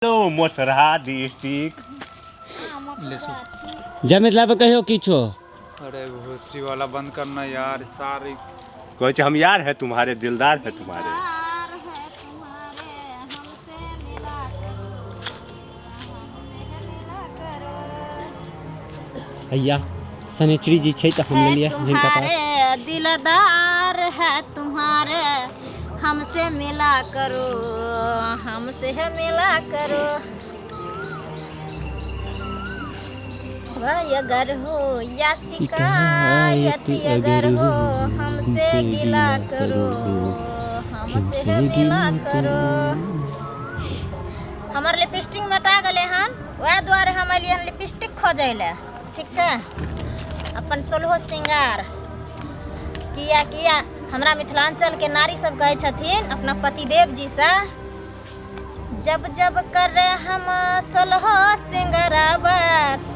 Hello मोसरा district. जय मिथिला पे कहियो किछो। अरे भोसड़ी वाला बंद करना यार सारी। कहै छै हम यार है तुम्हारे, दिलदार है तुम्हारे। हैया शनिचरी जी छै तऽ हम लेलियै हिनका पास। तुम्हारे दिलदार है तुम्हारे, हमसे मिला करो, हमसे मिला करो। भाई अगर हो या शिकायत अगर हो, हमसे गिला करो, हमसे मिला करो। हमर लिपस्टिक मेटा गेलै हन, वएह दुआरे हम एलियै हन लिपस्टिक खोजै लए। ठीक छै, अपन सोलहो श्रृंगार किया किया हमरा मिथिलाञ्चलके नारी सब कहै छथिन अपना पतिदेव जीसँ, जब जब करे हम सोलहो श्रृंगारबा,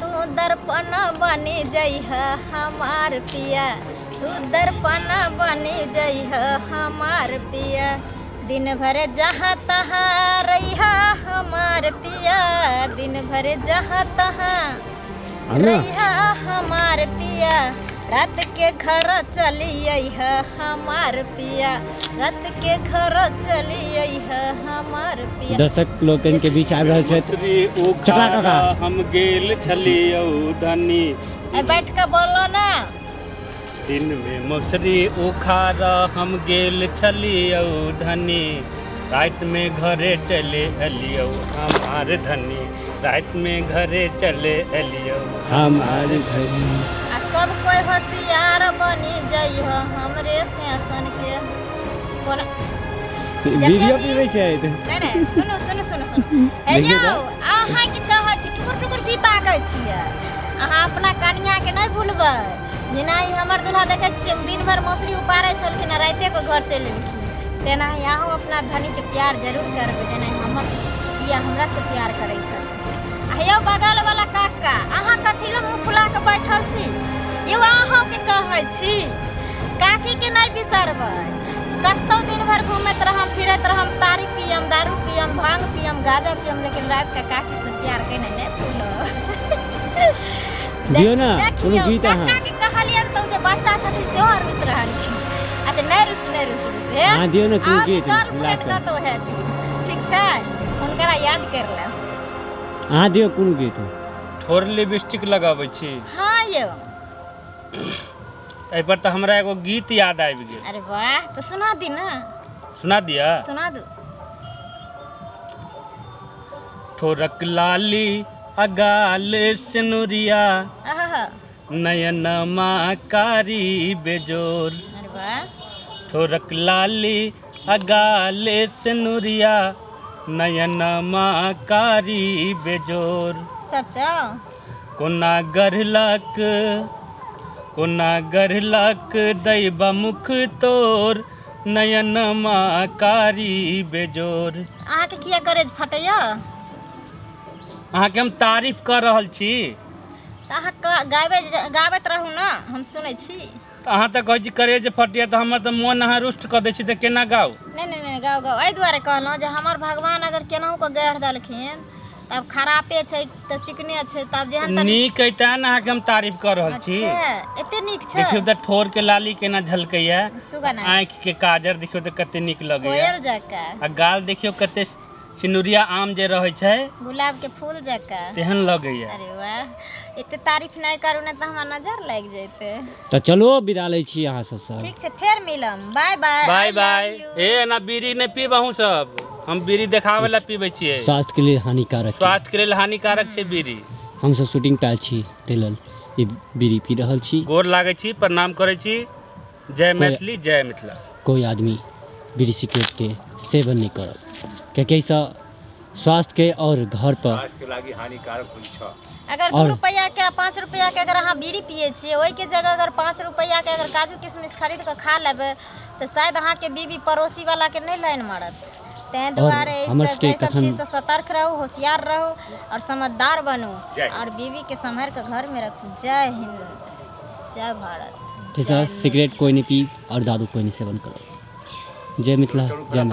तू दर्पण बनि जइह हमार पिया, तू दर्पण बनि जइह हमार पिया। दिन भर जहाँ तहाँ रहिहा हमार पिया, दिन भर जहाँ तहाँ रहिहा हमार पिया, रात के घर चली अइह हमार पिया, रात के घर चली अइह हमार पिया। दर्शक लोकनि के बीच आबि रहल छथि श्री चकला काका। हम गेल छलियौ धनी। ए, बैठ के बोलो ना। दिन में मसरी उखाड़ हम गेल छलियौ धनी, राति में घरे चले एलियौ हमार धनी, राति में घरे चले एलियौ हमार धनी। आ सब कोई होशियार बनी जइह हमरे सेसन के। कोना वीडियो पीबै छै। नहीं नहीं, सुनू सुनू सुनू सुनू। हे देखियौ यौ, अहाँ की कहै छी, टुकुर टुकुर की ताकै छियै? अहाँ अपना कनिया के नहि भूलबै। जेना ई हमर दुल्हा देखै छियै, दिन भरि मौसरी उपारै छलखिन आ रातिए के घर चलि एलखिन, तेना ही अहूँ अपना धनी के प्यार जरूर करबै, जेना हमर पिया हमरा से प्यार करै छथिन। आ यौ बगल वाला काका, अहाँ कथी लए मुँह फुला के बैठल छी? यौ अहूँ के कहै छी, काकी के नहि बिसरबै। कतौ दिन भरि घूमैत रहम फिरैत रहम, तारी पियम, दारू पियम, भांग पियम, गाजा पियम, लेकिन राति के काकी से प्यार केनाइ नहि भूलब। दियौ ने कोनो देखियौ गीत अहाँ। काका के कहलियनि तऽ ओ जे बच्चा छथिन सेहो रुसि रहलखिन। अच्छा नहि रुसु, नहि रुसु, रुसु हे। अहाँ दियौ ने कोनो अहाँके गीत गर्लफ्रेंड मिथिला के। कतौ हेथिन, ठीक छै, हुनकरा याद कर लेब। अहाँ दियौ कोनो गीत। ठोर लिपस्टिक लगाबै छी? हाँ यौ। एहि पर तऽ हमरा एगो गीत याद आबि गेल। अरे वाह, तऽ सुना दी ना। सुना दिअ? सुना दू। ठोरक लाली अगाल सिनुरिया, आहा, नयन कारी बेजोर। अरे वाह। ठोरक लाली अगाल सिनुरिया, नयन कारी बेजोर। सच? कोना गढ़लक, कोना गढ़लक दैबा मुख तोर, नयन कारी बेजोर। अहाँके किया करेज फटैया? अहाँके हम तारीफ कऽ रहल छी। तऽ अहाँ गाबै गाबैत रहू ने, हम सुनै छी। तऽ अहाँ तऽ कहै छी करेज फटैया, तऽ हमर तऽ मोन अहाँ रुष्ट कऽ दै छी, तऽ केना गाउ? नहि नहि नहि, गाउ गाउ। एहि दुआरे कहलहुँ जे हमर भगवान अगर केनाहु कऽ गढ़ि देलखिन तब खरापे छै तऽ चिकने छै, तब जेहन तनी नीक अइ तेँ ने अहाँके हम तारीफ कऽ रहल छी। अच्छा, एते नीक छै? देखियौ तऽ ठोर के लाली केना झलकैया, सुगना आँखि के काजर देखियौ तऽ कते नीक लगैया, कोयल जकाँ, आ गाल देखियौ कते सिनुरिया आम जे रहै छै, गुलाब के फूल जकाँ तेहन लगैया। अरे वाह, एते तारीफ नहि करू ने तऽ हमरा नजर लागि जेतै। तऽ चलो विदा लै छी अहाँ सबसँ। ठीक छै, फेर Milam. Bye bye. Bye bye. ए एना बीड़ी नहि पीब अहूँ सब, हम बीड़ी देखाबै लए पीबै छियै। स्वास्थ्य के लिए हानिकारक छै। स्वास्थ्य के लेल हानिकारक छै बीड़ी। हमसब शूटिंग पर आयल छी ताहि लेल ई बीड़ी पी रहल छी। गोर लागै छी, प्रणाम करै छी। जय मैथिली, जय मिथिला। कोइ आदमी बीड़ी सिगरेट के सेवन नहि करब, कियाकि एहिसँ स्वास्थ्य के और घर पर स्वास्थ्य के लागि हानिकारक होइ छ। अगर 2 रुपैआ के 5 रुपैआ के अगर अहाँ बीड़ी पियै छियै, ओहिके जगह अगर 5 रुपैआ के अगर काजू किशमिश खरीद कऽ खा लेबै तऽ शायद अहाँके बीबी पड़ोसी वाला के नहि लाइन मारत। ताहि दुआरे एहि हमर सब सबके एहि सब कथन- चीजसँ सतर्क रहू, होशियार रहू और समझदार बनू जय हिंद। और बीवी के सम्हारि कऽ घर में रखू। जय हिंद, जय भारत। ठीक है, सिगरेट कोई नहीं पी और दारू कोई नहीं सेवन करो। जय मिथिला, जय।